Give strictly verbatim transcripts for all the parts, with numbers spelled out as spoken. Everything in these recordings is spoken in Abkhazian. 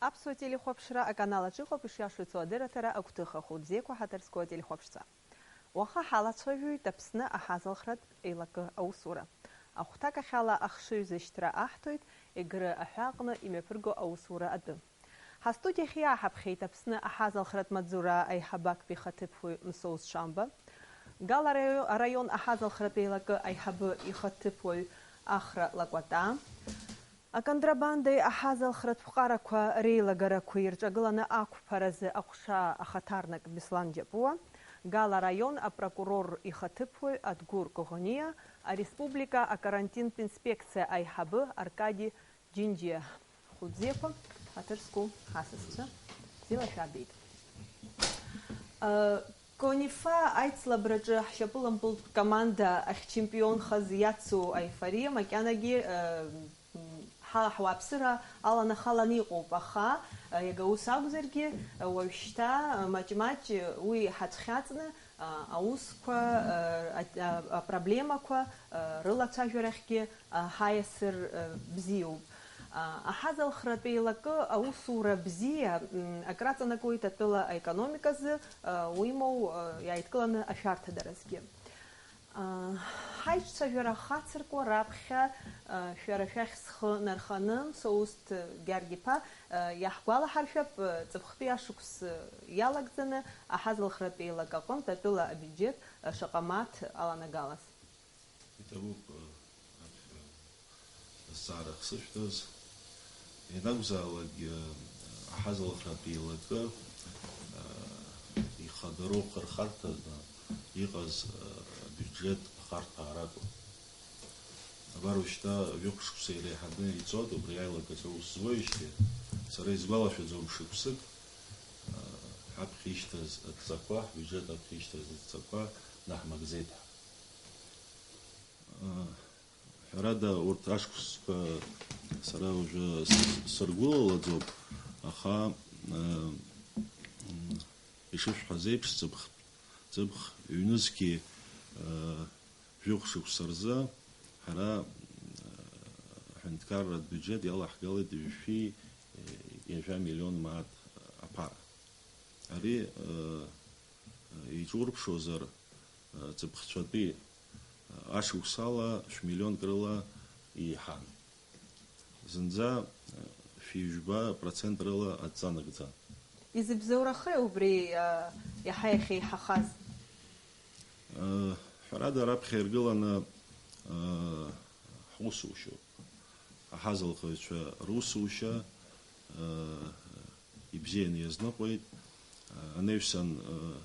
Аԥсуа телехәаԥшра аканал аҿы иҟоуп ишиашоу ацәоу адырраҭара агәҭыха. Хәылбзиақәа, ҳаҭыр зқәу ателехәаԥшцәа. Уаха ҳалацәажәоит Аԥсны аҳазалхратә еилакы аусура. Ахәҭакахьала ахшыҩзышьҭра аҳҭоит Егры аҳәааҟны имҩаԥырго аусура атәы. Ҳастудиахь иааҳаԥхьеит Аԥсны аҳазалхратә маҵзура аиҳабы актәи ихаҭыԥуаҩ Мсоу Шамба, Гала раио-, араион аҳазалхратә еилакы аиҳабы ихаҭыԥуаҩ Ахра Лакәатаа, аконтрабандеи аҳазалхратә ԥҟарақәа реилагарақәеи ирҿагыланы ақәԥаразы аҟәша ахаҭарнак Беслан Џьапуа, Гала араион апрокурор ихаҭыԥуаҩ Адгәыр Коӷониа, ареспублика акарантинтә инспекциа аиҳабы Аркади Џьынџьиа. Хәылбзиақәа, ҳаҭыр зқәу ҳасасцәа, бзиала шәаабеит. Э, Конифа аицлабраҿы ҳшьапылампылтә команда ахьчемпионхаз иацу аеифориа макьанагьы, э, м, ҳа-, ҳуааԥсыра аланахаланы иҟоуп, аха, э, иага ус акәзаргьы, э, уажәшьҭа, э, маҷ-маҷ, э, уи ҳацәхьаҵны, а, аусқәа, а, а, а, апроблемақәа, а, рылацәажәарахьгьы, а, ҳаиасыр, а, бзиоуп. А, аҳазалхратә еилакы аусура бзиа, м, акраҵанакуеит атәыла аекономиказы, а, уимоу, а, иааидкыланы ашәарҭадаразгьы. А, ҳаиҿцәажәара хацыркуа раԥхьа, а, шәара шәахь схы нарханы, Мсоусҭ Гьаргь-иԥа, Иаҳгәалаҳаршәап, ҵыԥхтәи ашықәс иалагӡаны аҳазалхратә еилак аҟынтә атәыла абиуџьет шаҟа мааҭ аланагалаз. Иҭабуп, аԥхьа азҵаара ахсышәҭаз. Ианакәзаалакгьы, аҳазалхратә еилакы ихадароу хырхарҭазны иҟаз абиуџьет ахарҭәаара акәын. Абар уажәшьҭа жәохә шықәса иреиҳаны ицоит убри аилакаҿы аус зуеижьҭеи, сара исгәалашәаӡом шықәсык, а, ҳаԥхьа ишьҭаз адҵақәа, ҳбиуџьет аԥхьа ишьҭаз адҵақәа наҳмырзеит ҳәа. А, ҳәарада, урҭ ашықәсқәа сара уажәы с-, сыргәылалаӡом, аха, а, м, ишышәҳәаз еиԥш, ҵыԥх, ҵыԥх ҩнызқьи, а, Жәохә шықәса рзы ҳара, э, аҳәынҭқарратә биуџьет иалаҳгалеит ҩажәи, э, ҩажәа миллион мааҭ аԥара. Ари, э, э, иҿурԥшуазар, э, ҵыԥхцәатәи, э, ашықәсала шә-миллионк рыла еиҳан. Зынӡа, э, шәи жәба процент рыла адҵа нагӡан. Изыбзоурахеи убри, э, иаҳа иахьеиҳахаз? Э, ҳәарада, раԥхьа иргыланы, э, ҳусушьоуп. Аҳазалхаҩцәа русушьа, э, ибзианы иазныҟәеит. Э, анаҩсан, э,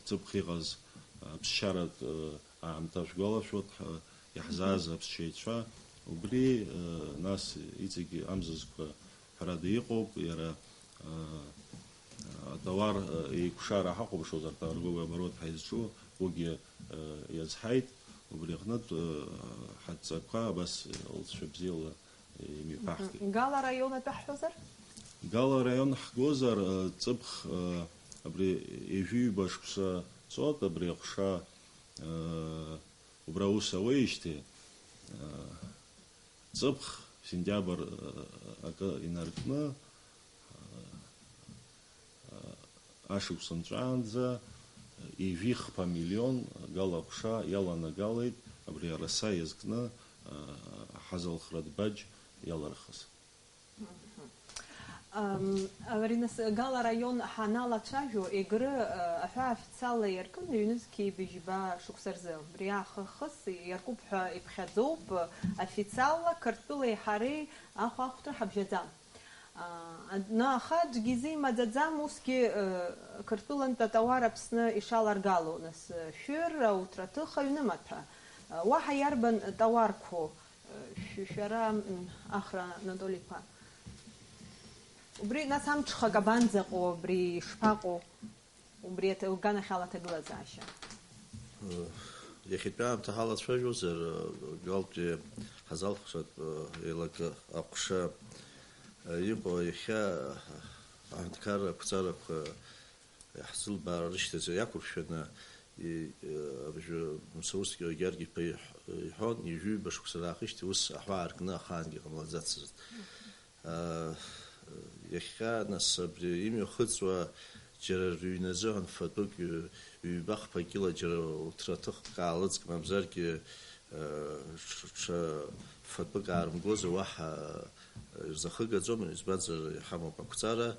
ҵыԥх иҟаз, э, аԥсшьаратә, э, аамҭа шәгәалашәоит, ҳа, иаҳзааз аԥсшьаҩцәа. Убри, э, нас иҵегь амзызқәа ҳәарада иҟоуп, иара, э, атауар, э, еикәшара ҳахәаԥшуазар, торговый оборот ҳаизҿу, уигьы, э, иазҳаит, убри аҟнытә, э, ҳадҵақәа абас лҵшәа бзиала имҩаԥаҳгеит. Мгм. Гала араион атәы ҳҳәозар? Гала араион ҳгозар, э, ҵыԥх, э, абри ҩажәи ҩба шықәса ҵуеит, абри аҟәша, э, убра аус ауеижьҭеи, э, ҵыԥх, сентиабр, э, акы инаркны, э, э, ашықәс нҵәаанӡа, э, ҩажәи хԥа миллион гала аҟәша иаланагалеит абри араса иазкны, э, аҳазалхратә баџь иалархыз. Ам, ари нас, Гала араион ҳаналацәажәо, Егры, а, аҳәаа официалла иаркын ҩнызқьи быжьба шықәса рзы. Убри аахыс иаркуп ҳәа иԥхьаӡоуп, официалла Қырҭтәылеи ҳареи ахә ахәҭра ҳабжьаӡам. А, ад-, на, аха аӡәгьы изы имаӡаӡам, усгьы, э, Қырҭтәылантә атауар Аԥсны ишаларгало, нас, э, шәыр, ауҭраҭых, аҩнымаҭәа. Э, уаҳа иарбан тауарқәоу? Шә-, шәара, м, Ахра Анатоли-иԥа. Убри, нас, амҽхак абанӡаҟоу, абри ишԥаҟоу? Убри аҭ-, лганахьала аҭагылазаашьа. Иахьатәи аамҭа ҳалацәажәозар, Галтәи ҳазалхратә еилакы аҟәша иҟоу иахьа аҳәынҭқарра ақәҵарақәа Иаҳзылбаара рышьҭазы иақәыршәаны, и-, э, абыржәы Мсоусҭ Георги-иԥа иҳ-, иҳәон, ҩажәи ҩба шықәса раахижьҭеи ус аҳәаа аркны ахаангьы ҟамлаӡацызт. Э, Иахьа, нас, абри имҩахыҵуа џьара рыҩны азыҳәан фатәык, ҩ-, ҩба-хԥа кьыла џьара урҭ рҭыхк аалыҵк, мамзаргьы, ҽ-, ҽа фатәык аарымгозар уаҳа ирзахыгаӡом, избанзар иҳамоуп ақәҵара,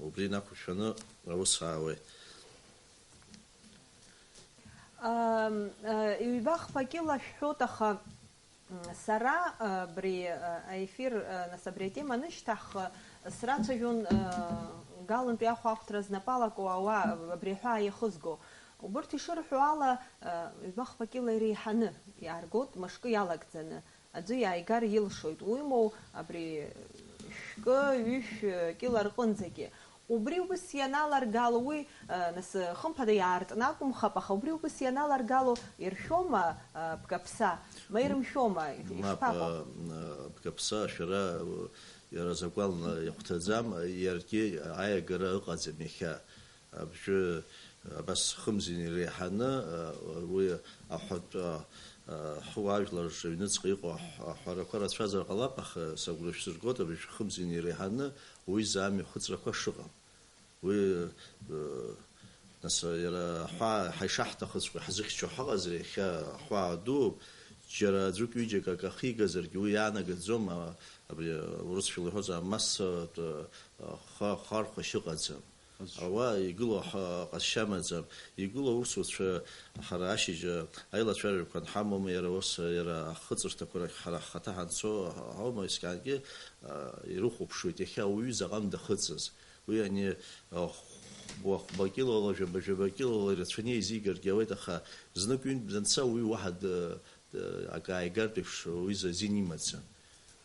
убри инақәыршәаны аус аауеит. Ам, э, ҩба-хԥа кьыла шәҳәоит, аха, м, сара, э, абри, э, аефир, э, нас абри атема анышьҭахь, э, срацәажәон, э, галантәи ахәаахәҭра знапы алаку ауаа, абри аҳәаа иахызго. Убырҭ ишырҳәо ала, э, ҩба-хԥа кьыла иреиҳаны иааргоит, мышкы иалагӡаны. Аӡәы иааигар илшоит, уимоу, абри шәкы, ҩышә кьыла рҟынӡагьы. Убри ус ианаларгало, уи, э, нас, хымԥада иаартны акәымхап, аха убри ус ианаларгало, иршәома, э, бкаԥса, ма ирымшәома, Мап, ишԥаҟоу? Э, бкаԥса ашәара, э, иара закәанла иахәҭаӡам, иаргьы аиагара ыҟаӡам иахьа. Абжьы абас хымзин иреиҳаны, уи аҳәатә, ҳуаажәлар рыҩныҵҟа иҟоу аҳ-, аҳәарақәа рацәазар ҟалап, аха сагәра шәсыргоит, абжьы хымзин иреиҳаны уи заа мҩахыҵрақәа шыҟам. Уи, нас, иара аҳәаа ҳаишаҳҭахыҵәҟьо ҳзыхьчо ҳаҟазар, иахьа аҳәаа дууп, џьара аӡәык-ҩыџьак акы ахигазаргьы уи иаанагаӡом, а, абри урысшәала иҳәозар, амассатә, а, ха-, хархәашьа ыҟаӡам. Ауаа игылоу ҳа-, ҟазшьа амаӡам. Игылоу аусуцәа ҳара ашьыжь, а, аилацәажәарақәа анҳамоума, иара ус, иара ахыҵырҭақәа рахь ҳара ҳхаҭа ҳанцо ҳаума, есқьынгьы, а, ирыхәаԥшуеит, иахьа ауаҩы заҟантә дахыҵыз. Уи ани, а, хә-, хәба кьылала, жәаба-жәаба кьылала ирацәаны еизигаргьы ауеит, аха знык-ҩынтә данца уаҩы уаҳа д-, д-, акы ааигартә еиԥш уи азин имаӡам.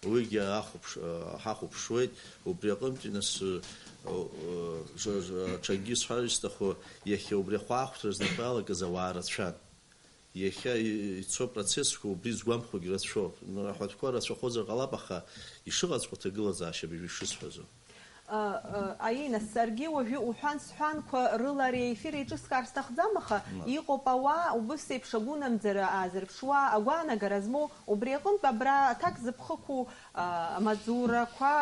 Уигьы ахәаԥш-, ҳахәаԥшуеит, убри аҟынтәи нас, ы, ы, ш-, ш-, ҽакгьы сҳәар исҭаху, иахьа убри ахәаахәҭра знапы иалакыз ауаа рацәан. Иахьа и-, ицо процессқәа убри згәамԥхогьы рацәоуп. Н-, аҳәатәқәа рацәахозар ҟалап, аха ишыҟаҵәҟьоу аҭагылазаашьа абыржәы ишысҳәазо. Ы, ы, Аина, саргьы уажәы уҳәан-сҳәанқәа рыла ари аефир еиҿыскаар сҭахӡам, аха Мап. Иҟоуп ауаа, убыс еиԥш агәынамӡара аазырԥшуа, агәаанагара змоу, убри аҟынтә абра аҭак зыԥхықәу, ы, амаҵзурақәа,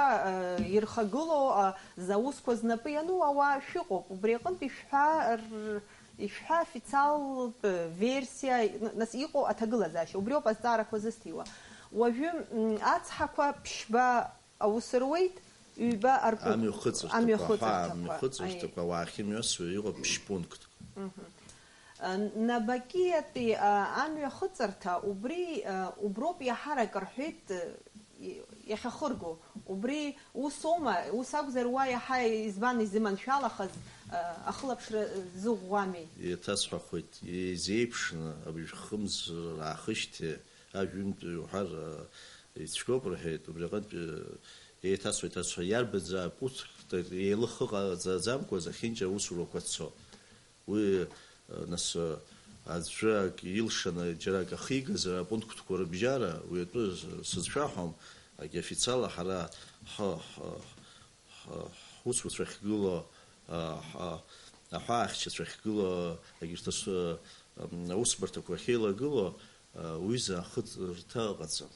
ы, ирхагылоу, ы, заусқәа знапы иану ауаа шәыҟоуп, убри аҟынтә ишәҳәа р-, ишәҳәа официалтә версиа, н-, нас иҟоу аҭагылазаашьа, убриоуп азҵаарақәа зысҭиуа. Уажәы, м, ацҳақәа ԥшьба аус руеит, ҩба арку-, Амҩахыҵырҭақәа, амҩахыҵырҭақәа. Ҳәа, амҩахыҵырҭақәа, Аи. Ауаа ахьымҩасуа иҟоуп ԥшь-пунктк. Мгм. Э, набакьиатәи, э, амҩахыҵырҭа убри, э, уброуп иаҳарак рҳәеит, э, и-, иахьахырго. Убри усоума, ус акәзар, уа иаҳа избан изыманшәалахаз, э, ахылаԥшра зыӷәӷәами? Еиҭасҳәахуеит, еизеиԥшны абжә хымз раахышьҭи, ажәҩынтәи уҳәар, э, ицәгьоуп рҳәеит, убри аҟынтә, э, еиҭасҳәа, еиҭасҳәа, иарбанзаап ус еилыхха ыҟаӡамкәа зехьынџьара аусурақәа цо. Уи, э, нас, э, аӡәы ак илшаны џьара ак ахигазар апунктқәа рыбжьара, уи атәы с-, сызшәаҳәом, ак официала ҳара ҳ-, ҳ-, ҳ-, ҳусуцәа ахьгыло, а, ҳ-, аҳәаахьчацәа ахьгыло, егьырҭ ас-, м, аусбарҭақәа ахьеилагыло, а, уи заахыҵырҭа ыҟаӡам.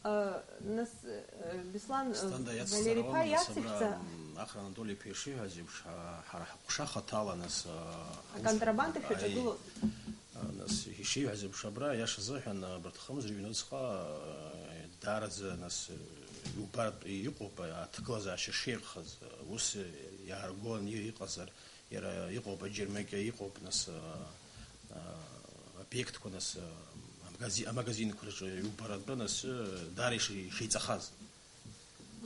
А, нас, э, Беслан, э, Станда Валери-иԥа иацсҵара уама, нас, иацышәҵа- абра, м, Ахра Анатоли-иԥа ишиҳәаз еиԥш, а, ҳара ҳҟәша хаҭала, нас, а, Аконтрабанда аус-, шәаҿагылоуп. Аи. А, нас, ишиҳәаз еиԥш, абра, иаша азыҳәан, а, абарҭ хымз рыҩнуҵҟа, а, даараӡа, нас, э, иубартә иҟоуп, а, аҭагылазаашьа шеиӷьхаз, а, ус, э, иааргон, и-, иҟазар, иара иҟоуп, аџьармыкьа иҟоуп, нас, а, а, обиектқәа, нас, а, амагазин, амагазинқәа рҿы иубаратәы, нас, э, даара иши-, ишеиҵахаз.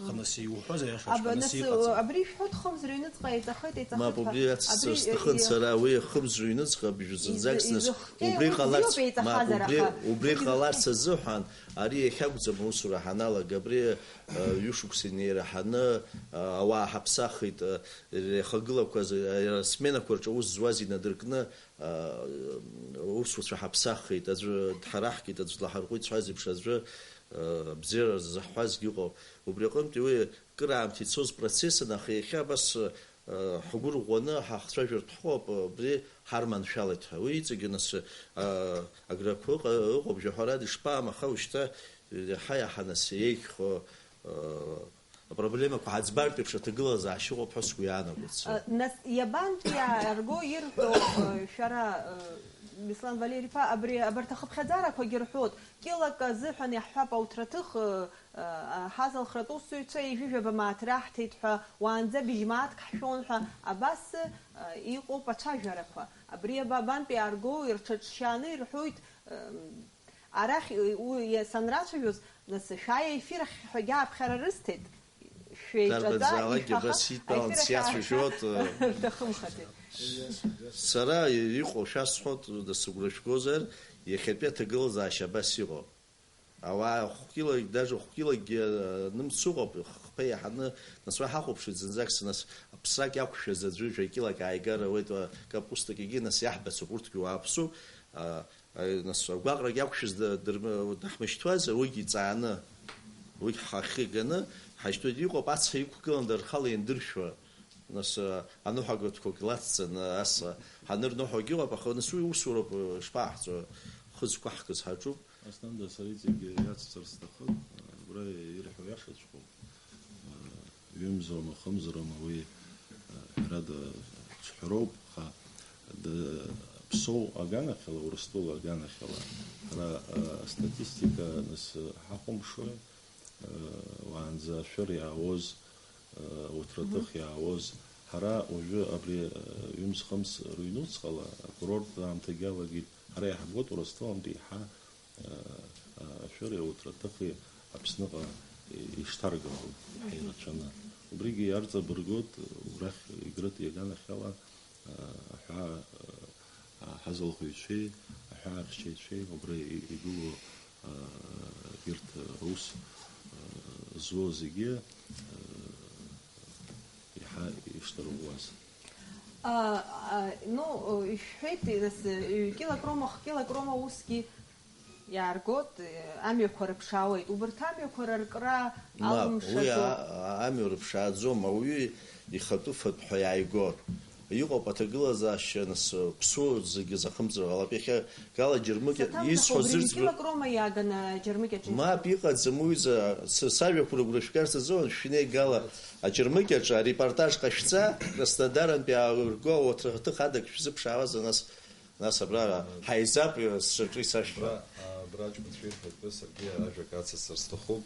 Аха, нас, иуҳәозар, иашаҵәҟьа, Аба, нас, нас, иҟаӡам. Абри шәҳәоит, хымз рыҩныҵҟа еиҵахеит, еиҵахеит Мап, ҳәа. Убри ацҵара Абри, сҭахын, э, сара, уи хымз рыҩныҵҟа бжәы зынӡак, изы-, нас, изыхҟьеи, убри уи ҟаларц, бзиоуп, мап, еиҵахазар, убри, аха убри зегьы ҟаларц зыхҟьеи. Азыҳәан, ари иахьакәӡам аусура ҳаналага, абри, э, ҩышықәса инеира ҳаны, э, ауаа ҳаԥсахит, э, рхагылақәа, э, сменақәа рҿы аус зуаз инадыркны, аа, усуцәа ҳаԥсаххеит, аӡәы дҳараҳкит, аӡә длаҳарҟәит сҳәаз еиԥш, аӡәы, аа, абзиара ззаҳҳәазгьы ыҟоуп. Убри аҟынтәи уи кыраамҭа ицоз процессын, аха иахьа абас, аа, ҳгәы рӷәӷәаны ҳахцәажәартә ҳҟоуп, абри ҳарманшәалеит ҳәа. Уи иҵегьы нас, аа, аграқәа ыҟа-, ыҟоуп, жәаҳәарада ишԥаам, аха уажәшьҭа иаҳа-иаҳа нас еиӷьхо, аа, Апроблемақәа ҳаӡбартә еиԥш аҭагылазаашьа ыҟоуп ҳәа сгәы иаанагоит сара. Э, нас, иабантәи иаарго ирҳәо, э, шәара, э, Беслан Валери-иԥа, абри, абарҭ ахыԥхьаӡарақәагьы рҳәоит, кьылак азыҳәан иаҳҳәап ауҭраҭых, э, э, ҳазалхратә усзуҩцәа ҩажәижәаба мааҭ раҳҭеит ҳәа, уаанӡа быжьмааҭк ҳшәон ҳәа, абас, э, иҟоуп ацәажәарақәа. Абри аба-, абантәи иаарго, ирҽаҿшьааны ирҳәоит, э, Арахь, уи санрацәажәоз, нас, шәааи аефир ахь ҳәагьы ааԥхьара рысҭеит. Шәеиҿаҵа, Дарбанзаалакгьы ишәаха-, абас идтәалан аефир ахь сиацәажәоит, ааԥхьара э, рҭахымхаӡеит. Сара иҟоу шәасҳәоит, нас, сыгәра шәгозар, иахьатәи аҭагылазаашьа абас иҟоуп. Ауаа хәкилак, даже хәкилакгьы, э, нымц ыҟоуп, хԥа иаҳаны, нас, уа ҳахәаԥшит зынӡак, нас, аԥсрак иақәшәаз аӡәы жәа-килак ааигар ауеит, уа капустак, егьи, нас, иаҳбацоуп, урҭгьы уааԥсуп, а, Аи, нас, агәаҟрагь иақәшәаз да-, дырм-, даҳмышьҭуазар, уигьы иҵааны, уигь ҳахьы ганы ҳашьҭуеит. Иҟоуп, ацҳа иқәгылан, дара рхала иандыршәуа, нас, а, аныҳәагатәқәак лацҵаны, ас, а, ҳанырныҳәогь ыҟоуп, аха, нас, уи усуроуп, а, шԥаҳҵо, хы зқәаҳкыз ҳаҿуп. Асҭанда, сара иҵегьы иацҵар сҭахын, а, абра ирҳәо иашаҵәҟьоуп. Ҩымзома, хымзарома, уи, ҳәарада, цәҳәароуп, аха д-, Ԥсоу аганахьала, Урыстәыла аганахьала, ҳара, астатистика, нас, ҳахәамԥшуа, уаанӡа ашәыр иаауаз, ауҭраҭых иаауаз, ҳара уажәы абри, ҩымз-хымз рыҩнуҵҟала, акурорттә аамҭагьы алагеит, ҳара иаҳбоит Урыстәылантәи еиҳа ашәыри ауҭраҭыхи Аԥсныҟа ишҭаргалоу ҳаирацәаны. Убригьы иарҵабыргуеит, убрахь Егрыт иаганахьала аҳәаа ҳазалхыҩцәеи аҳәаахьчаҩцәеи убра игылоу егьырҭ рус зуа зегьы еиҳа ишҭарӷәӷәаз. А, а, ну, ишәҳәеит, нас, ҩ-кьылак роума, х-кьылак роума усгьы иааргоит, амҩақәа рыԥшаауеит. Убарҭ амҩақәа раркра Мап, уи алымшаӡо. А-, а-, амҩа рыԥшааӡом, ауаҩы ихатәы фатә ҳәа иааигоит. Иҟоуп аҭагылазаашьа, нас, ԥсуа зегьы захымҵыр ҟалап. Иахьа Гала Џьармыкьа Саҭамза, исҳәо убри зырӡбо. Икьылак роума иааганы Џьармыкьаҿ изҳәо? Мап, иҟаӡам уи за-, с-, сажәақәа рыгәра шәгарц азыҳәан шәнеи Гала аџьармыкьаҿы арепортаж ҟашәҵа, Краснодарантәи иаурго ауаҭраҭых адагь шәзыԥшаауазар, нас, нас абра ҳаизап, сҿаҿы исашәҳәа. Абра, абра аҷкәынцәа ирҳәатәы саргьы ажәак ацысҵар сҭахуп.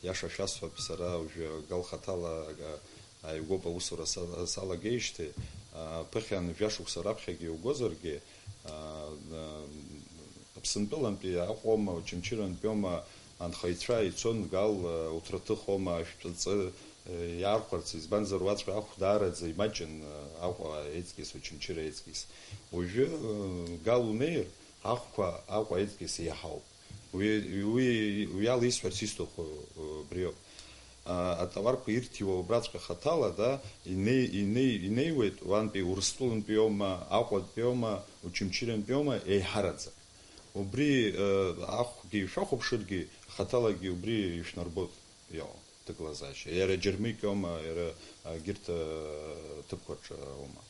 Иаша шәасҳәап, сара уажәы Гал хаҭала, а, ааигәоуп аусура са-, салагеижьҭеи, а, ԥыхьан жәашықәса раԥхьагьы иугозаргьы, а, а, Аԥсынтәылантәи Аҟәоума, Очамчырантәиоума анхаҩцәа ицон Гал, а, уҭраҭыхоума, ашәҵаҵы, а, иаархәарц, избанзар, уаҵәҟьа ахә даараӡа имаҷын, а, Аҟәа аеҵкьыс, Очамчыра аеҵкьыс. Уажәы, а, Гал унеир, ахәқәа Аҟәа аеҵкьыс еиҳауп. Уи, уи, уи ала исҳәарц исҭаху, э, убриоуп. А, атауарқәа ирҭиуа убраҵәҟьа хаҭала, да, инеи-, инеи-, инеиуеит уантәи Урыстәылантәиоума, Аҟәатәиома, Очамчырантәиома, еиҳараӡак. Убри, э, ахәгьы ишәахәаԥшыргьы, хаҭалагьы убри ишәнарбоит, иҟоу ҭагылазаашьа. Иара Џьармыкьома, иара, а, егьырҭ, а, ҭыԥқәа рҿы аума.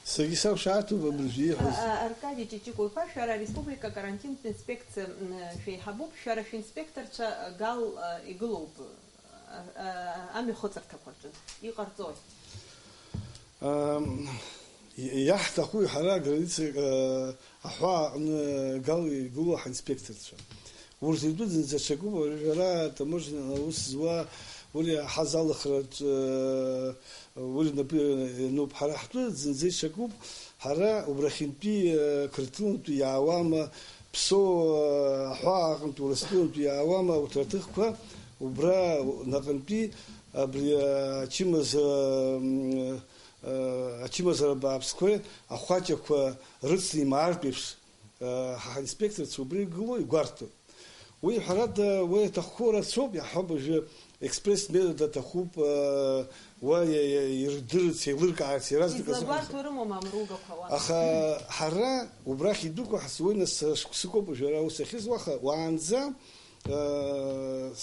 Саргьы сақәшаҳаҭуп абыржәы ииҳәаз. А, а, Аркадий Ҷыҷыкәа-иԥа, шәара ареспублика акарантинтә инспекциа, м, шәеиҳабуп, шәара шәинспекторцәа, а, Гал, а, игылоуп, а, а, амҩахыҵырҭақәа рҿы. Иҟарҵои? Ам, и-, иаҳҭаху ҳара аграница, а, аҳәаа аҟны Гал игылоу ҳинспекторцәа. Урҭ ртәы зынӡа ҽакуп, уажәы ара атаможня аус зуа, уи ҳазалхратә, э, уи рнапы иануп. Ҳара ҳтәы зынӡа иҽакуп, ҳара убрахьынтәи, э, Қырҭтәылантәи иаауама, Ԥсоу, э, аҳәаа аҟынтә, Урыстәылантәи иаауама, урҭ рҭыхқәа, убра наҟынтәи абри, э, ачымазара, м, э, ачымазара бааԥсқәеи ахәаҷақәа рыцны имаартә еиԥш, Ҳа ҳинспекторцәа убри игылоу игәарҭоит. Уи, ҳәарада, уи аҭахқәоу рацәоуп, иаҳҳәап, уажәы експресс метод аҭахуп, уа иа-, иа-, ирдырырц, еилыркаарц, иаразнак азыҳәан. Излагәарҭо рымоума амругақәа уа? Аха ҳара убрахь идәықәу ҳазуеи, нас, шықәсыкоуп уажәы ара аус ахьызуа, аха уаанӡа,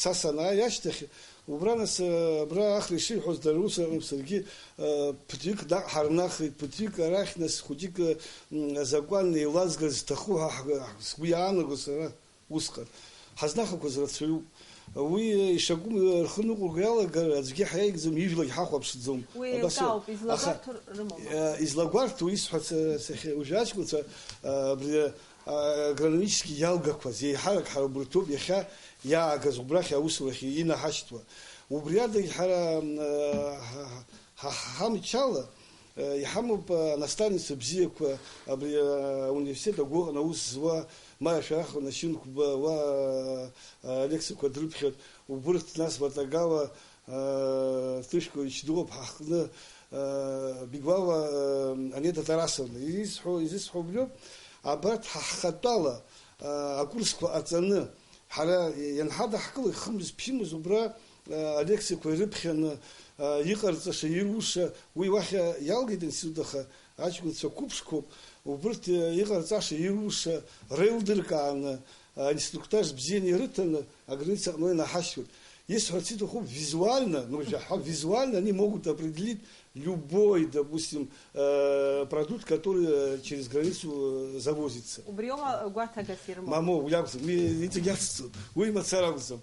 са санааи ашьҭахь, Убра нас, э, абра ахра ишиҳәоз дара рус рҟынтә саргьы, э, ԥыҭҩык наҟ ҳарнахит, ԥыҭҩык арахь, нас хәыҷык, э, м, азакәан еилазгар зҭаху ҳәа ҳг-, ҳг-, сгәы иаанаго сара усҟан. Ҳазнахақәаз рацәаҩуп. Уи ишакәым рхы ныҟәырго иалагар, аӡәгьы ҳаиааигӡом, ижәлагь ҳахәаԥшӡом. Уи еилкаауп, излагәарҭо рымоума? Излагәарҭо исҳәац, сахьа-, уажәы аҷкәынцәа, абри агрономически иалгақәаз, еиҳарак ҳара убырҭоуп иахьа иаагаз убрахь аусурахь инаҳашьҭуа. Убри адагь ҳара, м, ҳа-, ҳа-, ҳамчала, иҳамоуп анаставница бзиақәа, абри ауниверситет агәы аҟны аус зуа, Маиа Шәараховна Шьынқәба, уа алекциақәа дрыԥхьоит, убырҭ, нас Ватагава Тышкович дыҟоуп ҳаҟны, Бигвава Анета Тарасовна. Изысҳәо, изысҳәо убриоуп, абарҭ ҳа ҳхатәала акурсқәа ҟаҵаны, ҳара ианҳадаҳкылак, хымз-ԥшьымз убра, а, алекциақәа ирыԥхьаны, а, иҟарҵаша, ируша, уи уахь иалгеит аинститут, аха аҷкәынцәа қәыԥшқоуп, убырҭ, а, иҟарҵаша, ируша реилдыркааны, а, инструктаж бзианы ирыҭаны, аграница аҟны инаҳашьҭуеит. Исҳәарц иҭахуп, визуально, ну, ҳәа, визуально они могут определить любой, допустим, э, продукт, который, э, через границу, э, завозится. Убриоума гәаҭагас ирымоу? Мамоу, уи акәӡам, уи иҵегь ацҵоит, уи мацара акәӡам.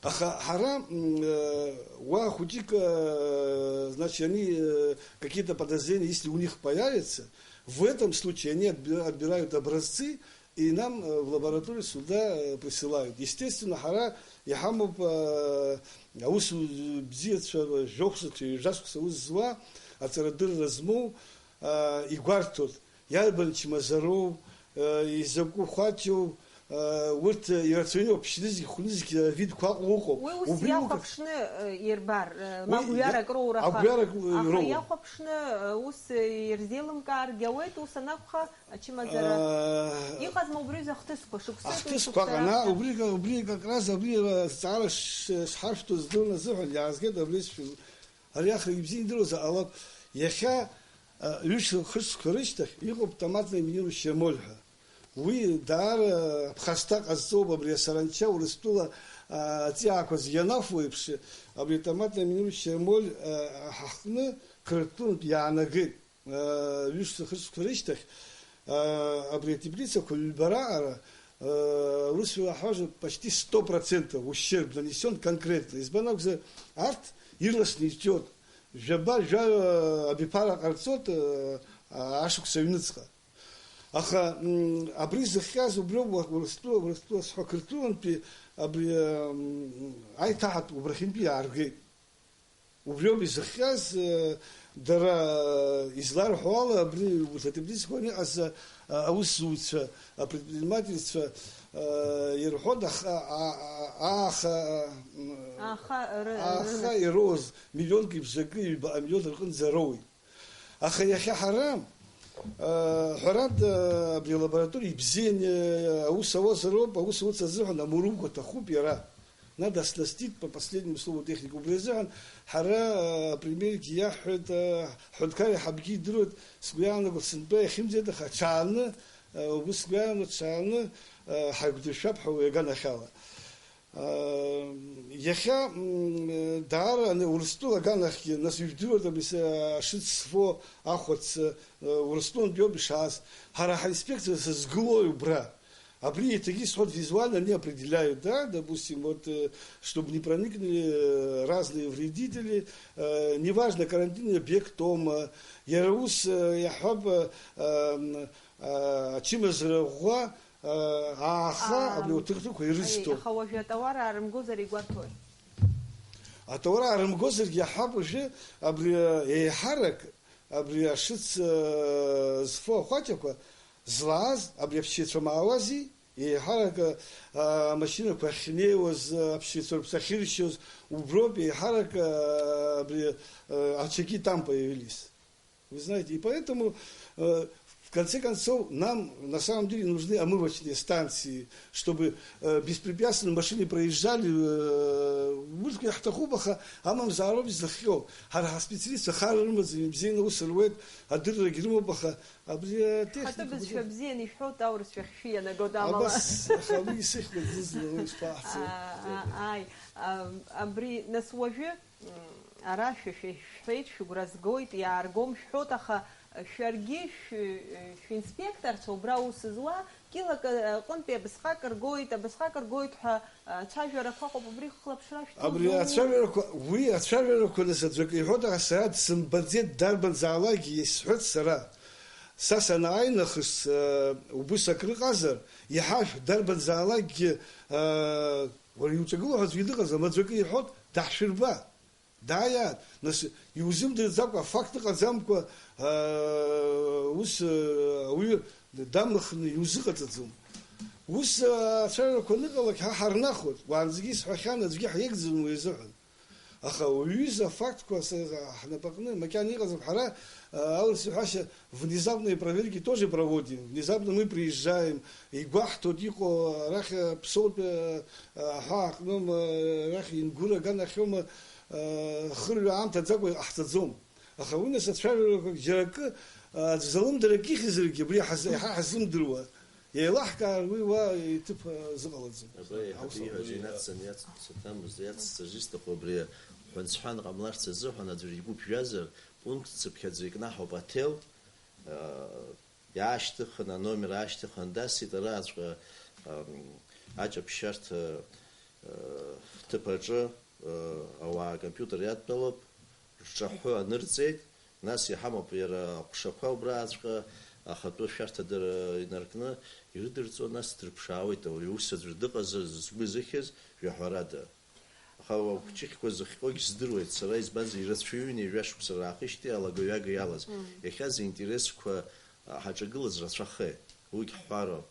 Аха ҳара, м, э, уа хәыҷык, э, значит, они, э, какие-то подозрения, если у них появятся, в этом случае они отби-, отбирают образцы, и нам, э, в лабораторию сюда, э, присылают. Естественно, ҳара иҳамоуп, э, аус бзиацәа, жәохәсықәса, ҩажәа шықәса аус зуа, аҵарадырра змоу, э, игәарҭоит, иарбан чмазароу, э, изакәу хәаҷоу, э, урҭ, э, ирацәаҩны уаԥшьнызқь, хәнызқь, э, видқәа ыҟоуп. Уи ус убри иахәаԥшны, э, ирбар, э, уи ма гәҩарак роур, аха, агәҩарак аха роур. Иахәаԥшны, э, ус, э, ирзеилымкааргьы ауеит, ус анакәха, Ачымазара. Аа, иҟазма убри рзы ахҭысқәа, шықәсык, ахҭысқәа шықәса ҟана, раԥхьа? Убри, убри как раз, абри азҵаара ш-, шҳаршәҭоу здыруан азыҳәан иаазгеит абри сшәы-, ари аха ибзианы идыруазар ҟалап. Иахьа, а, ҩышықәса хышықәса рышьҭахь иҟоуп томатное минирующее моль ҳәа. Уи даара ԥхасҭа ҟазҵоуп абри асаранча Урыстәыла, а, аҵиаақәа зегьы анафо еиԥш, абри томатное минирующее моль, а, ҳаҟны Қырҭтәылантә иаанагеит. Ҩышықәса хышықәса рышьҭахь, абри атеплицақәа ҩба раҟара, аусура ҳәажәа почти сто процентов ущерб нанесен конкретно. Избан акәзар, арҭ ирласны ирҿиоит. Жәаба, жәаҩа абиԥара ҟарҵоит, ашықәс аҩныҵҟа. Аха, м, абри зыхҟьаз убриоуп, Урыстәыла, Урыстәыла сҳәа, Қырҭтәылантәи абри, м, аиҭаҳатә убрахьынтәи иааргеит. Убриоуп изыхҟьаз, э, дара, э, изларҳәо ала, абри урҭ атеплицақәа аныҟаз, э, аусзуҩцәа, апредпринимательцәа, э, ирҳәоит, аха, а, а, ааха, м, ааха ры-, ааха рынахь ироуз миллионк ибжакы, ҩбаҟа миллион рҟынӡа роуеит. Аха иахьа ҳара, э, ҳәарада, абри алабораториа ибзианы, э, аус ауазароуп, аус ауц азыҳәан амурумкәа аҭахуп иара. Надо оснастить по последнему слову техники. Убри азыҳәан ҳара, а, апремиергьы иаҳҳәеит, а, ҳҳәынҭқар иаҳабгьы идыруеит, сгәы иаанаго сынтәа иахьымӡеит, аха ҽааны, а, убыс сгәы иаанаго ҽааны, а, ҳаиқәдыршәап ҳәа уи аганахьала. А, иахьа, м, даара ани Урыстәыла аганахьгьы, нас ижәдыруеит абри са-, ашыц зфо ахәац, а, Урыстәылантәиоуп ишааз. Ҳара ҳаинспекциа сызгылои убра? Абри еиҭагьы исҳәоит, визуально они определяют, да, допустим, вот, э, чтобы не проникнули, э, разные вредители, э, неважно, карантинный объект тома, иара ус, э, иаҳҳәап, э, м, э, ачымазара ӷәӷәа, э, ааха, Ам, абри уҭыхҭықәа ирызҭо. Аха уажәы атауар аарымгозар игәарҭои? Атауар аарымгозаргьы иаҳҳәап уажәы, абри, э, еиҳарак, абри ашыц, э, зфо ахәаҷақәа, злааз абри аԥсшьаҩцәа маауази, еиҳарак, а, амашьынақәа ахьнеиуаз, а, аԥсшьаҩцәа рыԥсы ахьыршьоз, уброуп еиҳарак, а, абри, а, очаги там появились. Вы знаете, и поэтому, э, в конце концов, нам на самом деле нужны омывочные станции, чтобы, э, беспрепятственно машины проезжали, э, урҭгьы ҳҭахуп, аха амамзаароуп изыхҟьо. Ҳара ҳаспециалистцәа хар рымаӡам, ибзианы аус руеит, адыррагьы рымоуп, аха Абри атехника. Ҳаҭыр бызшәа бзианы ишәҳәоит, аурысшәа ахьшәы ианагоит амала. Абас, аха уи исыхьуеит зны-зынла, уи шԥаҟаҳҵари? А, а, ааи, а, абри, нас, уажәы, м, Ара шәа-, шәа-, шәҳәеит, шәыгәра згоит, иааргом шәҳәоит, аха шәаргьы шә-, шәинспекторцәа убра аус зуа, кьылак аҟынтәи абысҟак ргоит, абысҟак ргоит ҳәа, ацәажәарақәа ыҟоуп, убри хылаԥшра шәҭоу. Абри ацәажәарақәа, уи ацәажәарақәа нас аӡәы акы иҳәоит, аха сара дсымбаӡеит, дарбанзаалакгьы исҳәоит сара. Са санааи нахыс, э, убыс акрыҟазар, иҳашә, дарбанзаалакгьы, э, уара иуҿагыло ҳәа аӡәгьы дыҟаӡам, аӡәы акы иҳәоит, даҳшәырба. Дааиааит, нас, иузымдырӡакәа, афакт ыҟаӡамкәа, аа, ус, аа, ауаҩы дамыхны иузыҟаҵаӡом. Ус, аа, ацәажәарақәа аныҟалак, ҳа ҳарнахуеит, уаанӡагьы исҳәахьан, аӡәгьы ҳиеигӡаӡом уи азыҳәан. Аха уаҩы изы афактқәа са-, ҳнапаҟны макьана иҟаӡам, ҳара, аа, аурыс иҳәашьа, внезапные проверки тоже проводим, внезапно мы приезжаем, игәаҳҭоит иҟоу арахь, аԥсоутәи, аа, аҳәаа аҟноума, арахь Ингәыр аганахьоума, Хырҩа аамҭаӡакәа иҟаҳҵаӡом. Аха уи нас ацәажәарақәак џьара акы, аӡә залымдарак ихьзаргьы, абри ҳаз-, иаҳа ҳазымдыруа, еилаҳкаар уи уа иҭыԥ азыҟалаӡом. Абра еиҳабы иҳәаз инацҵаны иацҵамыз, иацҵарц исҭаху абри ҳәынҵәҳәан ҟамларц азыҳәан аӡәыр игәы ԥжәазар, пункт цыԥхьаӡа икнаҳауп аҭел, иаашьҭыхын, аномер аашьҭыхын дасит, араҟаҵәҟьа, ам, аҷаԥшьарҭа, а, ҭыԥ аҿы, а, ауаа акомпиутер иадтәалоуп, рҿаҳәы анырҵеит, нас иҳамоуп иара аҟәшақәа убрааҵәҟьа ахатәы шәарҭадара инаркны ирыдырҵо, нас дрыԥшаауеит, ауаҩы ус аӡәыр дыҟазар згәы зыхьыз, жәаҳәарада. Аха уа хәҷыхьқәа зыхҟьогь здыруеит сара, избанзар, ирацәаҩын ҩажәа шықәса раахижьҭеи алагаҩага иалаз. Мм. Иахьа зинтересқәа, а, ҳаҿагылаз рацәахеит. Уигь ҳҳәароуп.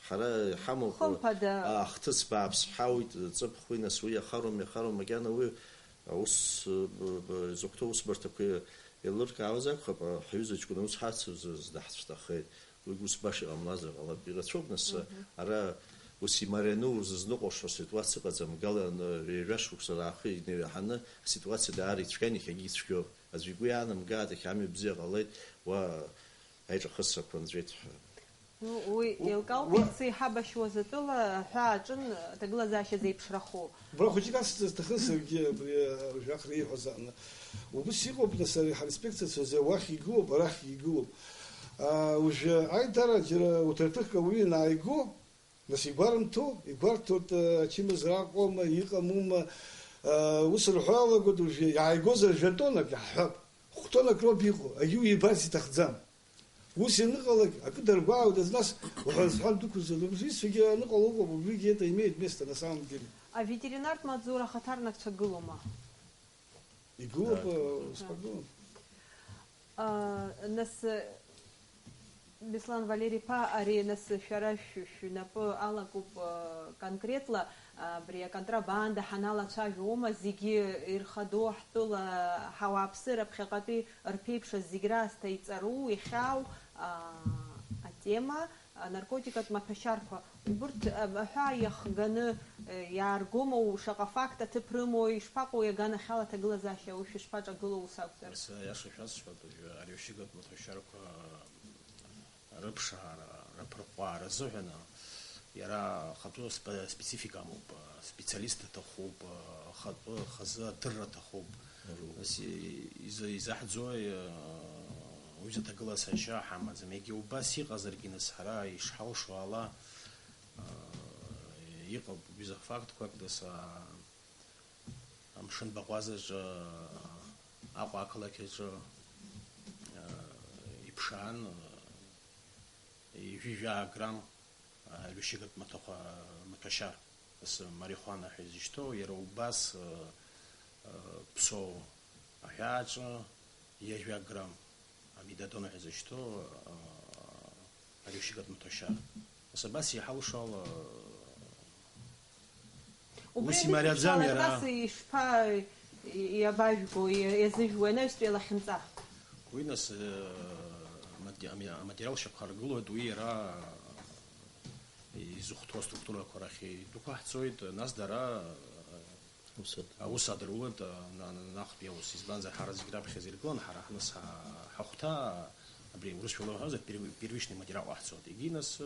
Ҳара иҳамоуп, Хымԥада. А, ахҭыс бааԥс ҳауит, ҵыԥх уи, нас уи иахароума, иахароума, макьана уи аус, б-, б-, изыхәҭоу аусбарҭақәа еилыркаауаз акәхап, а, ҳҩыза ҷкәын аус ҳацыз даҳцәҭахеит. Уи ус баша иҟамлазар ҟалап, ирацәоуп, нас, Мгм. Ара ус имарианы узызныҟәашо аситуациа ыҟаӡам, гала, ҩажәа шықәса раахы инеиҳаны аситуациа даара ицәгьан, иахьагьы ицәгьоуп. Аӡәы игәы иаанамгааит, иахьа амҩа бзиа ҟалеит, уа аиҿахысрақәа нҵәеит ҳәа. Ну, уи У-, еилкаауп, уа- иацы иҳабашьуаз атәыла аҳәаа аҿын аҭагылазаашьа зеиԥшрахо. Убра хәыҷык ацҵа сҭахын саргьы абри, э, жәаха ииҳәаз аҟны. Убыс иҟоуп, нас, ари ҳинспекторцәа зегьы уахь игылоуп, арахь игылоуп. А, уажәы аидара џьара уҭарҭыхк ауаҩы ианааиго, нас игәарымҭо, игәарҭоит, э, ачымазара аҟоума, иҟамума, э, ус рҳәо алагоит, уажәы иааигозар жәа-тоннак иаҳҳәап. Хә-тоннак роуп иҟоу, агьы уибарц иҭахӡам. Ус ианыҟалак, акы даргәаауеит, нас уҳәан-сҳәан дықәызҵоит. Убри исҳәогьы аныҟало ыҟоуп, убригьы это имеет место на самом деле. Аветеринартә маҵзура ахаҭарнакцәа гылома? Игылоуп, Да. Э, спокойно. А, нас, э, Беслан Валери-иԥа, ари нас шәара шә-, шәнапы алакуп, э, конкретла, а, абри аконтрабанда ҳаналацәажәома, зегьы ирхадоу ҳтәыла ҳауааԥсыра ԥхьаҟатәи рԥеиԥшаз зегь раасҭа иҵару, ихьаау, а, атема, анаркотикатә маҭәашьарқәа, убырҭ, а, аҳәаа иахганы, э, иааргома, шаҟа факт аҭыԥ рымоу, ишԥаҟоу, иаганахьала аҭагылазаашьа, уи шәышԥаҿагылоу ус акәзар? Нас, аиаша шәасҳәап, уажәы арҩашьыгатә маҭәашьарқәа рыԥшаара, рыԥырҟәаара азыҳәан, иара ахатәы спе-, специфика амоуп, специалист аҭахуп, ахатәы хазы адырра аҭахуп. Нас и-, иза-, изаҳӡои, уҩыза аҭагылазаашьа ҳамаӡам. Егьа убас иҟазаргьы, нас ҳара ишҳалшо ала, иҟоуп ҩыза фактқәак, нас, а, Амшын баҟәазаҿы, Аҟәа ақалақь аҿы, иԥшаан, ҩажәа грамм, рҩашьыгатә маҭәахәа, маҭәашьар, ас марихуана ҳәа изышьҭоу, иара убас, Ԥсоу аҳәааҿы ҩажәа грамм. Амидадон ҳәа изышьҭоу, аа, арҩашьыгатә маҭәашьар. Нас абас иҳалшо ала, убри ус азы имариаӡам шәышалак иара. Нас ишԥа-, и-, иабажәго, и-, иазыжәуеи анаҩстәи алахьынҵа? Уи нас, э, аматериал шьақәҳаргылоит, уи иара изыхәҭоу аструктурақәа рахь идәықәаҳҵоит, нас дара, э, Аус адыруеит. Аус адыруеит, а, на-, на-, наҟтәи аус, избанзар, ҳара зегь раԥхьаӡа иргылан, ҳара ҳныс ҳа-, ҳахәҭа, абри урысшәала уҳәозар, перв-, первичный материал ҟаҳҵоит. Егьи нас, э,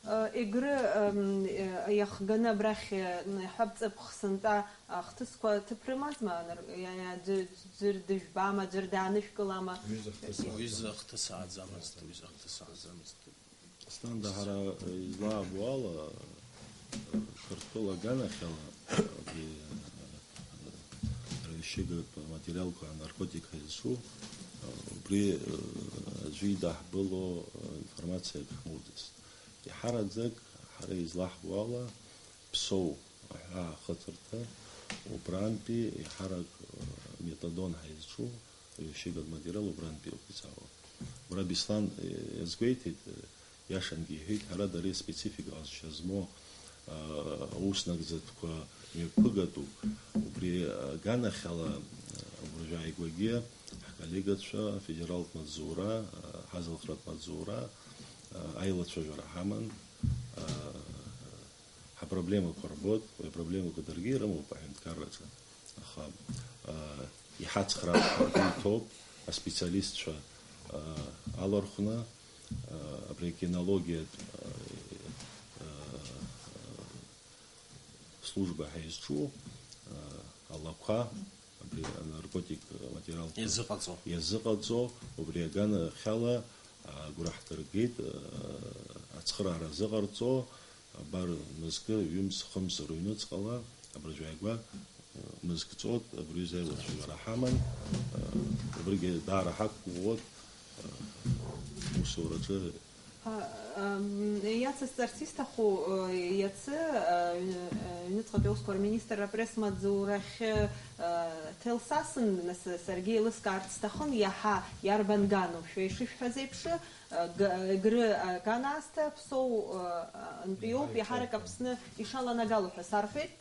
Егры иахганы абрахь иҳәап, ҵыԥх сынтәа ахҭысқәа ҭыԥ рымазма, аӡәыр дыжәбама, аӡәыр даанышәкылама? Уи зыхҭыс ааӡамызт, уи зыхҭыс ааӡамызт. Асҭанда, ҳара излаабо ала, Қырҭтәыла аганахьала, абри, арҩашьыгатә аматериалқәа, анаркотик ҳәа изҿу, убри аӡәы идаҳбыло информациак ҳмоуӡацт. Иҳараӡак ҳара излаҳбо ала, Ԥсоу аҳәаа ахыҵырҭа, убрантәи еиҳарак, метадон ҳәа изҿу, ҩашьыгатә материал убрантәи иоуп ицало. Убра Беслан, э, иазгәеиҭеит, э, иашангьы иҳәеит, ҳара дара специфика ҟазшьа змоу, э, аус нагӡатәқәа мҩаԥыгатәуп. Убри аганахьала, э, уажәааигәагьы ҳколлегацәа афедералтә маҵзура, э, ҳазалхратә маҵзура, э, аилацәажәара ҳаман, э, Ҳапроблемақәа рбоит, уи апроблемақәа даргьы ирымоуп аҳәынҭқарраҿы. Аха, аа, иҳацхраап ҳәа ргәы иҭоуп, аспециалистцәа, аа, алархәны, аа, абри акинологиатә, аа, аа, служба ҳәа изҿу, аа, алақәа, абри анаркотик материалқәа Иазыҟаҵо. Иазыҟаҵо, убри аганахьала, аа, агәра ҳдыргеит, аа, ацхыраара азыҟарҵо, абар, мызкы, ҩымз, хымз рыҩнуҵҟала, абыржәы ааигәа, аа, мызк ҵот, абри аҩыза аилацәажәара ҳаман, аа, убригьы даара ҳақәгәыӷуеит, аа, усураҿы А, ам, иацысҵарц исҭаху, э, иацы, э, ҩны-, э, ҩныҵҟатәи аусқәа рминистрра апресс-маҵзурахь, э, ҭел сасын, нас, саргьы еилыскаарц сҭахын, иаҳа иарбан гану, шәа ишышәҳәаз еиԥш, э, г-, Егры, э, аган аасҭа Ԥсоу, э, антәи иоуп, иаҳарак Аԥсны ишаланагало ҳәа сарҳәеит.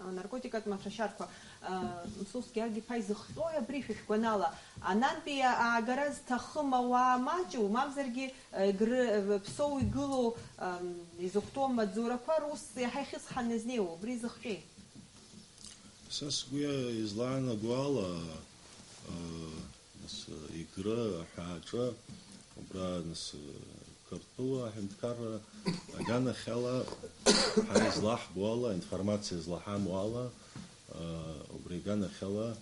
Анаркотикатә маҭәашьарқәа, аа, Мсус Гьаргь-иԥа изыхҟьои абри шәышәгәанала? Анантәи аагара зҭахым ауаа маҷу, мамзаргьы, Егры, Ԥсоу игылоу, ам, изыхәҭоу амаҵзурақәа рус иаҳа ихьысҳаны изнеиуа, убри зыхҟьеи? Са сгәы излаанаго ала, аа, Нас, Егры аҳәааҿы, убра, нас, Қырҭтәыла аҳәынҭқарра аганахьала, ҳара излаҳбо ала, информациа злаҳамоу ала, убри аганахьала,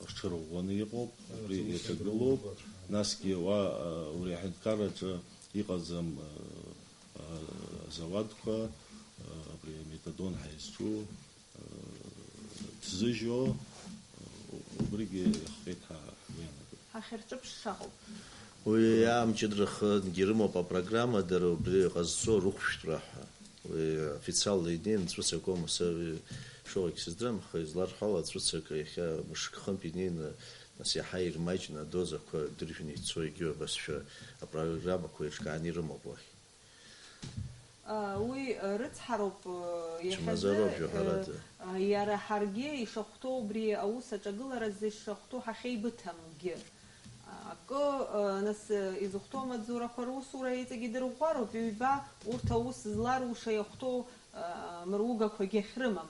рҽырӷәӷәаны иҟоуп, убри иаҿагылоуп. Насгьы уа, убри аҳәынҭқарраҿы иҟаӡам, азауадқәа, абри аметадон ҳәа изҿу, ҭзыжьу, убригьы иахҟьеит ҳәа ҳгәы иаанагоит. Ҳахьырҿыԥшша ҳауп. Уи амчыдра хынгьы рымоуп апрограмма, дара убри ҟазҵо рыхәшәтәра ҳәа. Уи официалла инеин ҵәыцак аума, са шоуагь сыздырам, аха изларҳәо ала, ҵәыцак иахьа мышк-хынтә инеины, нас иаҳа ирмаҷны адозақәа дыржәны ицо, егьиу абасшәа апрограммақәа еиҿкааны ирымоуп уахь. Уи рыцҳароуп, иахьазы, чмазароуп, џьоҳарада. Иара ҳаргьы ишахәҭоу, убри аус аҿагыларазы ишахәҭоу ҳахьеибыҭамгьы. Акы, нас, изыхәҭоу амаҵзурақәа русура иҵегь идырӷәӷәароуп, ҩба, урҭ аус зларуша иахәҭоу, мыругақәагьы ахьрымам.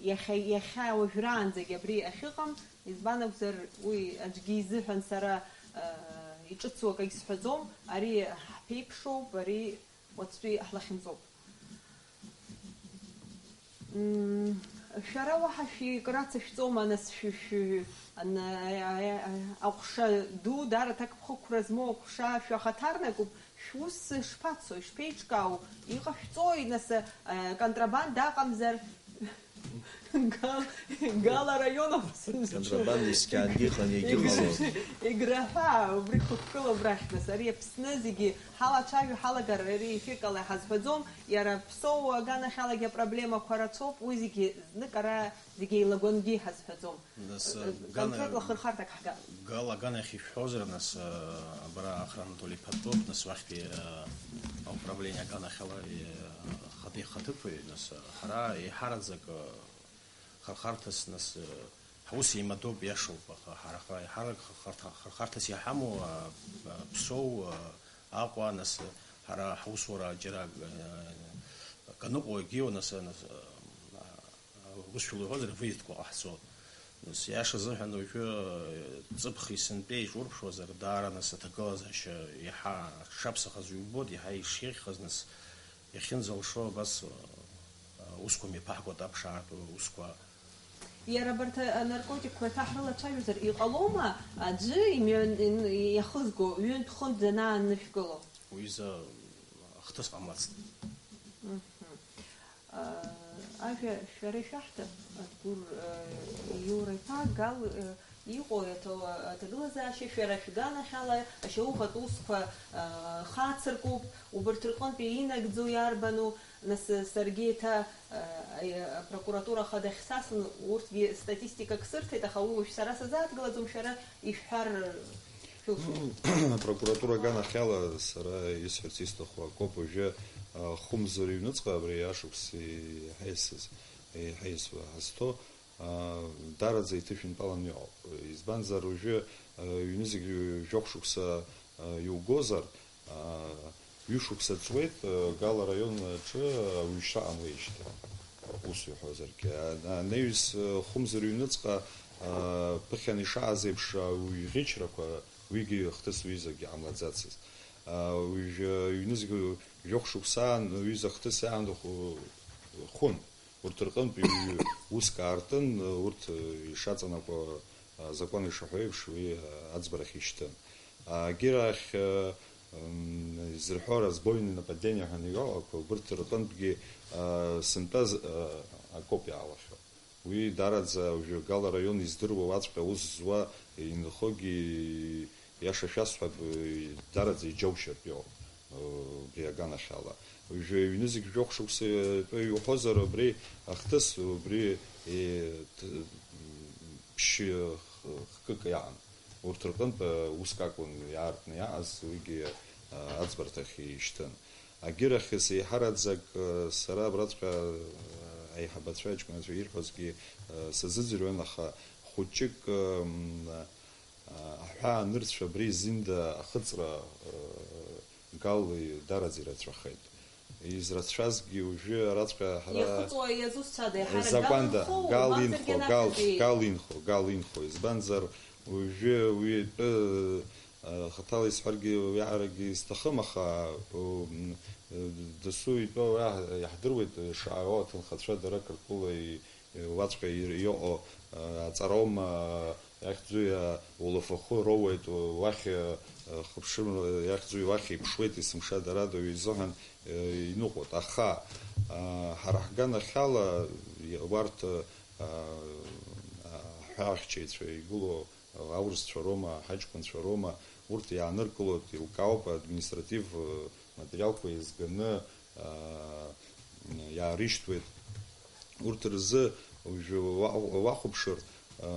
Иахьа, иахьа уажәраанӡагь абри ахьыҟам, избан акәзар, уи аӡәгьы изыҳәан сара, э, иҿыцу акагь сҳәаӡом, ари ҳԥеиԥшоуп, ари уаҵәтәи ҳлахьынҵоуп. М, шәара уаҳа шәи-, крацышәҵома, нас, шәи-, шәи-, ан-, а-, а-, а-, аҟәша ду, даара аҭакԥхықәра змоу аҟәша шәахаҭарнакуп, шәус шԥацо, ишԥеиҿкаау, иҟашәҵои, нас, э, контрабанда аҟамзар? Гал-, Гала араион ауп сызҿу. Контрабанда исқьаангьы ыҟан, егьыҟалон. Еграҳәа, убри хықәкыла убрахь, нас, ари Аԥсны зегьы ҳалацәажәо ҳалагар, ари ефирк ала иҳазҳәаӡом, иара Ԥсоу аганахьалагьы апроблемақәа рацәоуп, уи зегьы знык ара зегьы еилагәангьы иҳазҳәаӡом. Нас, Э, гана-, конкретла хырхарҭак ҳга-, Гала аганахь ишәҳәозар, нас, э, абра Ахра Анатоли иԥа дтәоуп, нас уахьтәи, э, ауправление аганахьала, э, хатәи хаҭыԥуаҩ, нас, э, ҳара еиҳараӡак, э, хырхарҭас, нас, э, ҳус еимадоуп, иашоуп, аха ҳара ха-, еиҳарак хырхарҭа-, хырхарҭас иҳамоу, э, э, Ԥсоу, э, Аҟәа, нас, э, ҳара ҳусура џьара, э, каныҟәо егьиу, нас, э, нас, э, Аусшәала иҳәозар, выездқәа ҟаҳҵо. Нас, иаша азыҳәан, уажәы ҵыԥхи сынтәеи еиҿурԥшуазар, даара, нас, аҭагылазаашьа иаҳа шаԥсахаз ҩбоит, иаҳа ишеиӷьхаз, нас, иахьынӡалшо абас, а, усқәа мҩаԥаҳгоит, аԥшаартә усқәа. Иара абарҭ анаркотикқәа еиҭа ҳрылацәажәозар, иҟалома аӡәы имҩан-, ин-, иахызго ҩынтә-хынтә данаанышәкыло? Уи изы ахҭыс ҟамлацт. Мгм. Ажәа шәара ишәаҳҭап, Адгәыр Иура-иԥа, Гал иҟоу аҭо-, аҭагылазаашьа шәара шәганахьала ашьаухатә усқәа хацыркуп, убарҭ рҟынтәи инагӡоу иарбану, нас, саргьы еиҭа апрокуратура ахада ахьсасын, урҭгьы статистикак сырҭеит, аха уи уажә сара сазааҭгылаӡом, шәара ишәҳәар шәылшоит. Ну, апрокуратура аганахьала сара исҳәарц исҭаху акоуп, уажәы, а, хәымзар ҩныҵҟа абри ашықәс еиҳа исыз, еиҳа исуа ҳазҭо, а, даараӡа иҭышәынтәаланы иҟоуп. Избанзар, уажәы, а, ҩнызқь жәохә шықәса, а, иугозар, а, ҩышықәса ҵуеит, а, Гал араион аҿы ауаҩшьра ҟамлеижьҭеи. Ус иҳәозаргьы, а, анаҩс, а, хәымзар ҩныҵҟа, а, ԥыхьан ишааз еиԥш, ауаҩ ӷьычрақәа, уигьы хҭыс уҩызагьы ҟамлаӡацызт. А, уажәы, ҩнызқь жәохә шықәса аан, уҩыза хҭыс иаанхо хәын. Урҭ рҟынтә ҩ-, уск аартын, урҭ, а, ишаҵанакуа, а, азакәан ишаҳәо еиԥш, уи, а, аӡбарахь ишьҭын. Агьырахь, а, м, изырҳәо разбойное нападение ҳәа анеилалақәа, убырҭ рҟынтәгьы, а, сынтәа з-, а, акоуп иаалахьоу. Уи даараӡа уажәы Гал араион издыруа уаҵәҟьа аус зуа инхогьы, иаша шәасҳәап, даараӡа иџьоушьартә иҟоуп, убри аганахьала. Уажәы ҩнызқь жәохә шықәса итәы иуҳәозар, убри ахҭыс, убри, е, т-, ԥшьы х-, хкык иаан. Урҭ рҟынтә, а, уск акәын иаартны иааз, уигьы, а, аӡбарҭахь ишьҭын. Агьырахьыс еиҳараӡак, а, сара абраҵәҟьа, а, аиҳабацәа, аҷкәынцәа ирҳәозгьы, а, сазыӡырҩуан, аха хәыҷык, м, а, аҳәаа нырцә абри Зинда ахыҵра, а, Гал даараӡа ирацәахеит. Израцәазгьы уажәы араҵәҟьа ҳара Иахыҵуа иазусҭцәада, иаҳарак Гал закәанда, инхоу, Гал мамзаргьы инхо, Гал, анахьынтәи? Гал инхо, Гал инхо. Избанзар, уажәы уи атәы, а, хаҭала исҳәаргьы уиаҟарагьы сҭахым, аха, у, м, дасу итәы уа иаҳдыруеит, шаауа аҭынхацәа дара Қырҭтәыла и-, уаҵәҟьа ир-, иҟоу, а, аҵароума, а, иахьӡу иа-, улафахәы роуеит, у-, уахь, а, хыԥшымра иахьӡу уахь иԥшуеит, есымша дарада уи изыҳәан, а, иныҟәоит. Аха, а, ҳара ҳганахьала, и-, уарҭ, а, а, аҳәаахьчаҩцәа игылоу аурысцәа роума, ҳаҷкәынцәа роума, урҭ иааныркылоит, еилкаауп, административ, э, материалқәа еизганы, а, иаарышьҭуеит. Урҭ рзы уажәы уа-, уахәаԥшыр, а,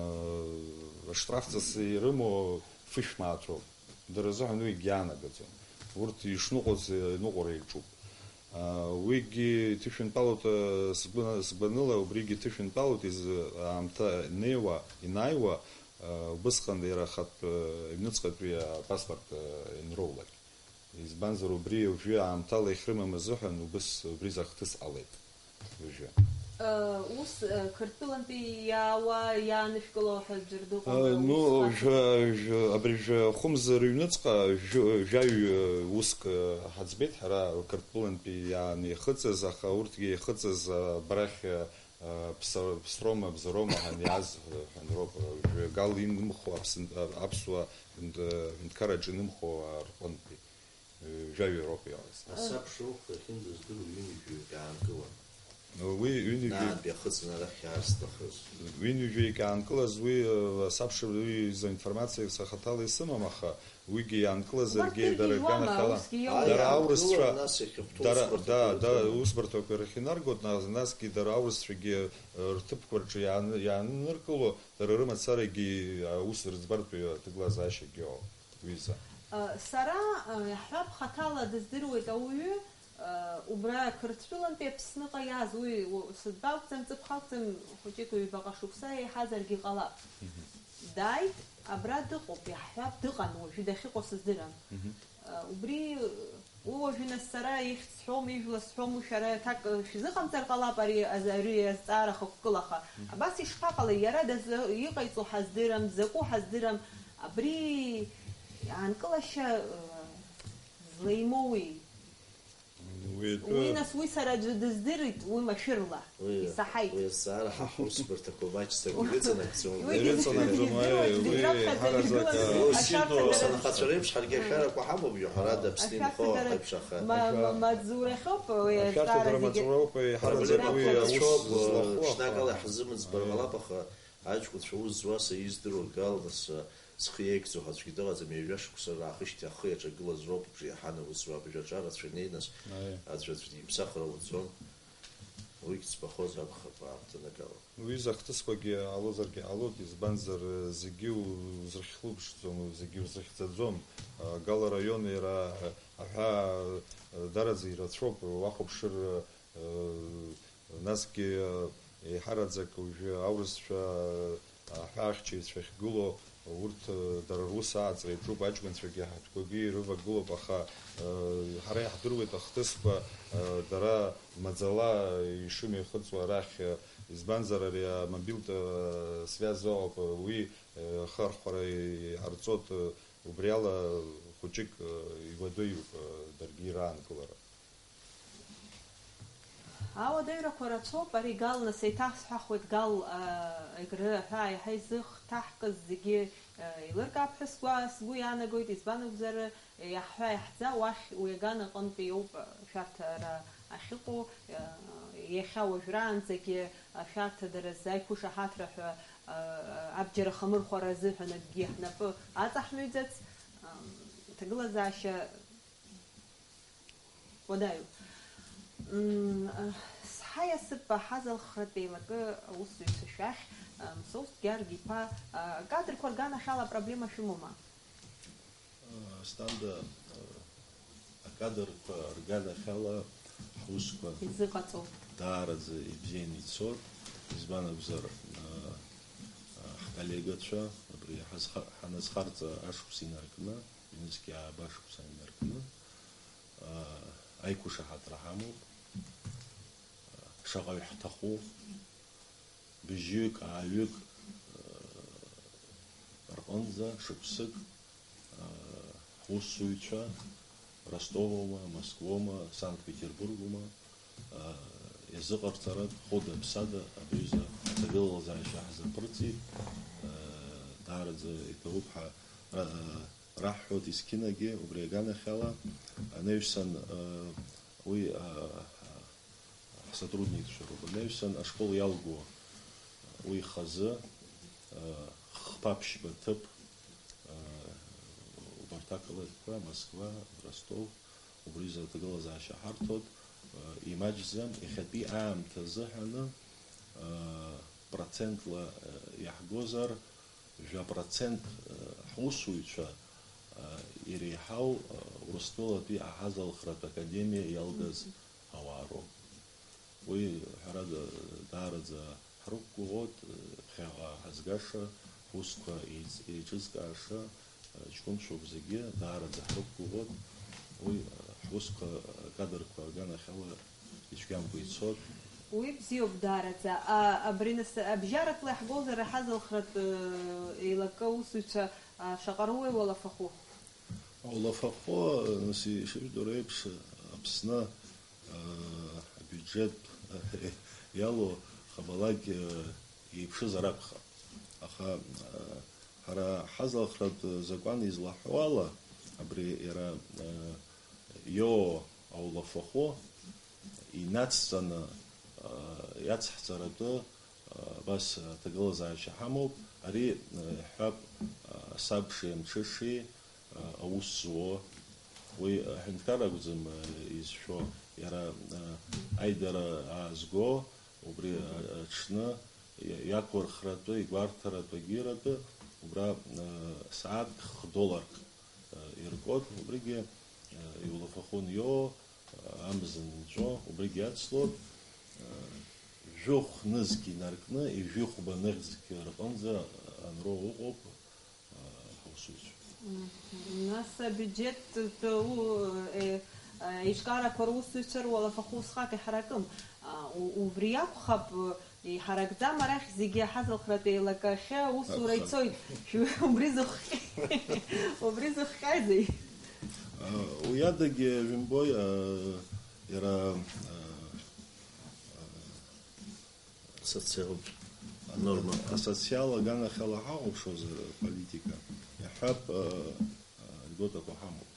аштрафҵас ирымоу фышә мааҭ роуп. Дара рзыҳәан уигь иаанагаӡом. Урҭ ишныҟәоз, э, ныҟәара иаҿуп. А, уигьы иҭышәынтәалоуп, э, сгәы-, сгәаныла, убригьы иҭышәынтәалоуп, изы аамҭа неиуа, инааиуа, э, убысҟан иара ахатә, э, аҩныҵҟатәи апаспорт, э, ианроулак. Избанзар, убри уажәы аамҭала иахьрымам азыҳәан убыс, убри захҭыс ҟалеит уажәы. Э, ус, э, Қырҭтәылантәи иаауа, иаанышәкыло ҳәа џьара дыҟоума? Э, ну, ус хацык? Жәа-, жәа-, абри жәа-, хәымзар ҩныҵҟа жәа-, жәаҩ, э, уск, э, ҳаӡбеит ҳара Қырҭтәылантәи иааны ихыҵыз, аха урҭгьы ихыҵыз, э, абрахь, э, э, Ԥса-, Ԥсрома, Бзарома ҳәа иааз, э, ҳәа роуп, э, жәа-, Гал инымхо Аԥсн-, а-, аԥсуа ҳәынҭ-, ҳәынҭқарраҿы инымхо, э, рҟынтәи. Ҩажәаҩык роуп иҟаз. Асабша ухә иахьынӡаздыруа ҩынҩажәаҩык аанкылан. Уи ҩынҩажәаҩык Наантәи ахыҵны арахь иаарсҭахыз. Ҩынҩажәаҩык иаанкылаз уи, э, асабша уи изы информациа сахаҭала исымам, аха уигьы иаанкылазаргьы Убарҭ дара дыргьежьуама, рганахьала, усгьы иоума? Дара Ааи, аурысцәа, аанкылан, нас иахьахәҭоу дара, усбарҭақәа да, да, рахь инаргоит. Усбарҭақәа рахь инаргоит, нас, насгьы дара аурысцәагьы, э, рҭыԥқәа рҿы иааны, иааныркыло, дара рымацарагьы аус рыӡбартә аҭагылазаашьагьы ыҟоуп. Ҩыза. Сара, иаҳҳәап, хаҭала дыздыруеит ауаҩы, убра Қырҭтәылантәи Аԥсныҟа иааз, уи у-, сынтәа акәӡам, ҵыԥх акәӡам, хәыҷык ҩбаҟа шықәса еиҳазаргьы ҟалап. Мгм. Дааит, абра дыҟоуп, иаҳҳәап, дыҟан, уажәы дахьыҟоу сыздырам. Мгм. Убри Уи уажәы нас сара ихьӡ сҳәом, ижәла сҳәом, шәара аҭак, э, шәзыҟамҵар ҟалап ари аз-, ари азҵаара хықәкылаха. Абас ишԥаҟалеи? Иара дазы-, иҟаиҵо ҳаздырам, дзакәу ҳаздырам. Абри аанкылашьа, э, злеимоуи? Уи атәы Уи нас уи сара аӡәы дыздырит, уи машәырла. Уи, Исаҳаит. Уи азҵаара ҳа ҳусбарҭақәа маҷӡак ирыҵанакӡом. Уи Ирыҵанакӡом, дыздыруеит, уи дызраԥхьаӡа ҳаразак, дгылан, э, Ус ашәарҭа иду, дара сара рзы. Анхацәа реиԥш ҳаргьы ашәарақәа ҳамоуп, ҩаҳәарада, Аԥсны Ашәарҭа инхо дара ҳаиԥш, аха ма-, ма-, маҵзурахьоуп, уи Ашәарҭа азҵаара дара зегьы. Маҵзурахьоуп, иҳараӡак Проблема уи аус ҟалацәоуп, злахәу, ҽнакала аха. Иаҳзымыӡбар Аиеи. Ҟалап, аха аҷкәынцәа ус зуа са издыруа акала, нас, схы иеигӡо ҳәа аӡәгьы дыҟаӡам, ҩажәа шықәса раахышьҭи ахы иаҿагылаз роуп абжеиҳан аус зуа абжьаҿарацәа инеины, Аиеи. Аӡә аӡә димԥсахыр ауӡом. Уигь ӡбахоз акәхап аамҭанакала. Уи захҭысқәагьы ҟалозаргьы ҟалоит, избанзар, зегьы узрыхьлыԥшӡом, зегьы узыхьӡаӡом. Гала араион иара аҳәаа дараӡа ирацәоуп, уахәаԥшыр, насгьы еиҳараӡак уажәы аурысцәа аҳәаахьчаҩцәа ахьгылоу, урҭ, э, дара рус ааҵра иаҿуп, аҷкәынцәагьы ҳаҭқәагьы ирывагылоуп, аха, э, ҳара иаҳдыруеит ахҭысқәа, э, дара маӡала ишымҩахыҵуа арахь, э, избанзар, ари амобилтә, э, связь ыҟоуп, уи, э, ахы архәара иҟарҵоит, э, убриала хәыҷык, э, иуадаҩуп, э, даргьы ираанкылара. Ауадаҩрақәа рацәоуп, ари Гал, нас еиҭасҳәахуеит, Гал, а, Егры аҳәаа иаҳа изыхҭаҳкыз зегьы, а, еилыркаап ҳәа сгәы, сгәы иаанагоит, избан акәзар, иаҳҳәа-иаҳӡа уахь уи аган аҟынтәи иоуп, а, шәарҭара ахьыҟоу, а, иахьа уажәраанӡагьы ашәарҭадаразы аиқәышаҳаҭра ҳәа, а, абџьар ахамырхәара азыҳәан акгьы ҳнапы аҵаҳмыҩӡац, а, ҭагылазаашьа Уадаҩу. М, а, сҳаиасып аҳазалхратә еилакы аусзуҩцәа шәахь, а, Мсоусҭ Георги-иԥа, а, акадрқәа рганахьала апроблема шәымоума? Асҭанда, а, акадрқәа рганахьала ҳусқәа Изыҟаҵоу. Даараӡа ибзианы ицоит, избан акәзар, а, а, ҳколлегацәа абри ҳазха-, ҳаназхарҵа ашықәс инаркны, ҩнызқь ааба шықәса инаркны, аа, аиқәышаҳаҭра ҳамоуп. Шаҟаҩ ҳҭаху, быжьҩык, ааҩык, аа, рҟынӡа, шықәсык, аа, ҳусзуҩцәа, Ростовоума, Москвоума, Санкт-Петербургоума, аа, иазыҟарҵаратә, хәыда-ԥсада абри аҩыза аҭагылазаашьа ҳзаԥырҵит, аа, даараӡа иҭабуп ҳәа, ра-, раҳҳәоит есқьынагьы убри аганахьала, анаҩсан, а, уи, а, ҳсотрудникцәа роуп, анаҩсан ашкол иалго уи хазы, а, хԥа-ԥшьба ҭыԥ, а, убарҭ ақалақьқәа, Москва, Ростов, убри рзы аҭагылазаашьа ҳарҭоит, а, имаҷӡам, иахьатәи аамҭа азыҳәаны, а, процентла, а, иаҳгозар, Жәа процент, э, ҳусуҩцәа, э, иреиҳау, э, Урыстәылатәи аҳазалхратә академиа иалгаз Мгм. Ауаа роуп. Уи, ҳәарада, даараӡа ҳрықәгәыӷуеит, э, ԥхьаҟа ҳазгаша ҳусқәа еиҵ-, еиҿызкааша, э, ҷкәынцәоуп зегьы, даараӡа ҳрықәгәыӷуеит. Уи, э, ҳусқәа, э, акадрқәа аганахьала ицәгьамкәа ицоит. Уи бзиоуп даараӡа. А, абри нас абжьаратәла иаҳгозар аҳазалхратә, э, еилакы аусзуҩцәа, а, шаҟа роуеи уалафахәы? Ауалафахәы, нас, ишыжәдыруа еиԥш, Аԥсны, а, абиуџьет, а, иалоу хабалак, а, еиԥшызар акәхап. Аха, а, ҳара ҳазалхратә закәан излаҳәо ала, абри иара, а, иоуа аулафахәы инацҵаны, а, иацҳҵаратәы, а, абас аҭагылазаашьа ҳамоуп. Ари, а, иҳәап, а, сабшеи амҽышеи, а, аус зуо. Уи аҳәынҭқар акәӡам, а, изшәо, иара, а, аидара аазго, убри, а, аҽны иа-, иақәырхратәы, игәарҭаратәы, агьиратәы, убра, а, сааҭк хдолларк иркуан, убригьы, э, иулафахәы аниоу, э, амза анҵәо, убригьы иацлон, э, жәохә нызқь инаркны, ижәихәба нызқь рҟынӡа анроу ыҟоуп, э, ҳусуцәа. Мгм. Нас абиуџьет, э, у-, э, Аиҿкаарақәа русзуҩцәа руалафахәы усҟак иҳаракым. А, у-, убри акәхап, иҳаракӡам арахь зегьы аҳазалхратә еилакы ахь аусура Акәхап. Ицоит. Убри зыхҟьа-, убри зыхҟьазеи? А, уи адагьы, жәымбои, а, иара, а, а, Асоциалтә норма. Асоциал аганахьала ҳахәаԥшуазар аполитика, иаҳҳәап, а, а, анекдотақәа ҳамоуп.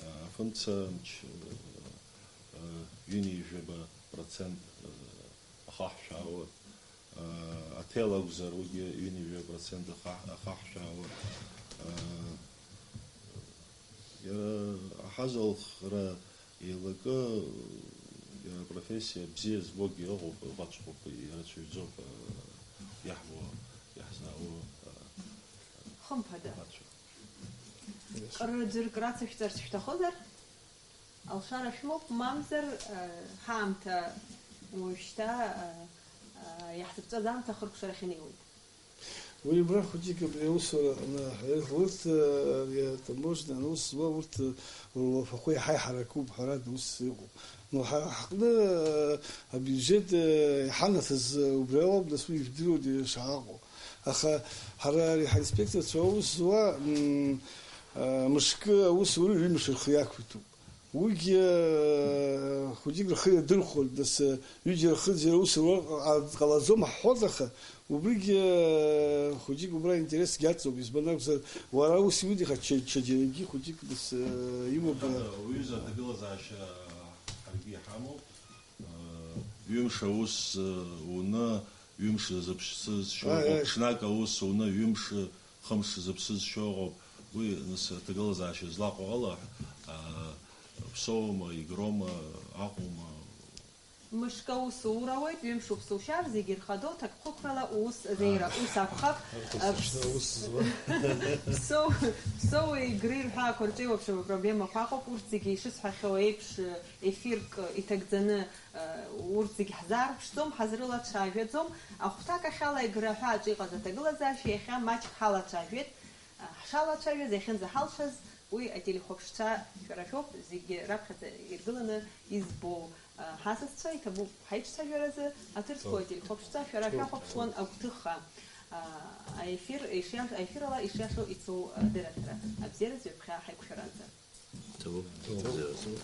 А, афымца мч, а, а, ҩынҩажәаба процент, а, ахаҳә шәаауа, а, аҭел акәзар, уигьы ҩынҩажәаба процент ахаҳ-, ахаҳә шәаауа, а, Иара аҳазалхра еилакы, иара апрофессиа бзиа збогьы ыҟоуп, ыҟаҵәҟьоуп, ирацәаҩӡоуп, а, иаҳбо, иаҳзаауа, а, Хымԥада. Абацәа. Кыр ӡәырк рацышәҵарц шәҭахызар? Алшара шәмоуп, мамзар, а, ҳаамҭа уажәшьҭа, а, а, иаҳзыԥҵәаз аамҭа ахыркәшарахь инеиуеит. Уи убра хәыҷык абри аусура анаҳаирх, урҭ, э, ари атаможня аус зуа, урҭ, э, руалафахәы иаҳа иҳаракуп, ҳәарада, ус иҟоуп. Но ҳара ҳҟны, э, абиуџьет, э, иҳанаҭаз, э, убри ауп, нас уи ижәдыруеит шаҟа ыҟоу. Аха ҳара ари ҳаинспекторцәа аус зуа, м, э, мышкы аусура ҩымш рхы иақәиҭуп. Уигьы, э, хәыҷык рхы иадырхәон, нас, э, ҩыџьа рхы ӡара ус рур ҟа-, ҟалаӡом ҳҳәоит, аха убригьы, э, хәыҷык убра интересгьы аҵоуп, избан акәзар, уара ус иудихат, ҽа-, ҽаџьарагьы хәыҷык, нас, э, имоуп, э. Уҩыза аҭагылазаашьа ҳаргьы иҳамоуп. Ҩымш аус, э, уны, ҩымш зыԥсыз шьоуҟоуп, Ааи, ааи. Ҽнак аус уны, ҩымш, хымш зыԥсыз шьоуҟоуп. Уи, нас, аҭагылазаашьа злаҟоу ала, а, Ԥсоума, Игрома, Аҟәоума? Мышкы аус ура ауеит, ҩымш уԥсушьар, зегьы ирхадоу ҭакԥхықәрала ус зеира, ус акәхап. Арҭ Аԥс-, аус зуа. Ԥсоу-, Ԥсоуи Грыи рҳәаақәа рҿы еиуеиԥшым апроблемақәа ыҟоуп, урҭ зегьы ишысҳәахьоу еиԥш, ефирк иҭагӡаны, урҭ зегьы ҳзаарԥшӡом, ҳазрылацәажәаӡом. Ахәҭак ахьала Егры аҳәааҿы иҟаз аҭагылазаашьа иахьа маҷк ҳалацәажәеит. Ҳшалацәажәаз, иахьынӡаҳалшаз, уи ателехәаԥшцәа шәара шәоуп, зегьы раԥхьаӡа иргыланы избо ҳасасцәа, иҭабуп ҳаиҿцәажәаразы, аҭыр зқәу ателехәаԥшцәа шәара шәахәаԥшуан агәҭыха. Аефир ишиаш-, аефирала ишиашоу ицоу адырраҭара. Абзиаразы ҩаԥхьа ҳаиқәшәаразы. Ҭабуп. Ҭабуп.